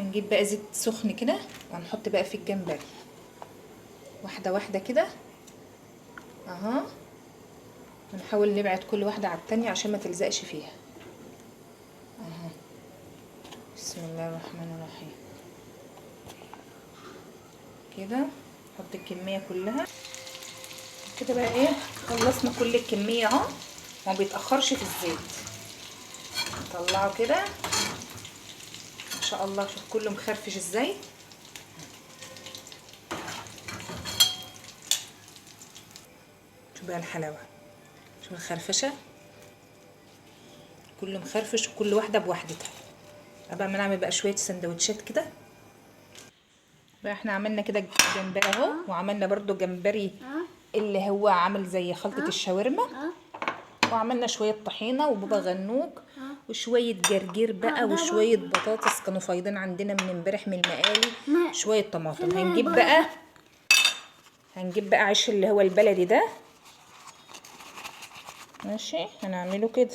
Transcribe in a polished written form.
هنجيب بقى زيت سخن كده وهنحط بقى في الجمبري واحدة واحدة كده اهو. ونحاول نبعد كل واحدة على التانية عشان ما تلزقش فيها اهو. بسم الله الرحمن الرحيم. كده نحط الكمية كلها كده بقى. ايه، خلصنا كل الكمية اهو، ما بيتأخرش في الزيت. نطلعه كده ما شاء الله، شوف كله مخرفش ازاي. شوف بقى الحلاوة، شوف الخرفشة، كله مخرفش وكل واحدة بوحدتها. ابقى ما نعمل بقى شوية سندوتشات كده بقى. احنا عملنا كده جمبري اهو، وعملنا برضو جمبري اللي هو عامل زي خلطة الشاورما، وعملنا شوية طحينة وبابا غنوج وشوية جرجير بقى وشوية بطاطس كانوا فايضين عندنا من امبارح من المقالي، شوية طماطم. هنجيب بقى عيش اللي هو البلدي ده، ماشي. هنعمله كده.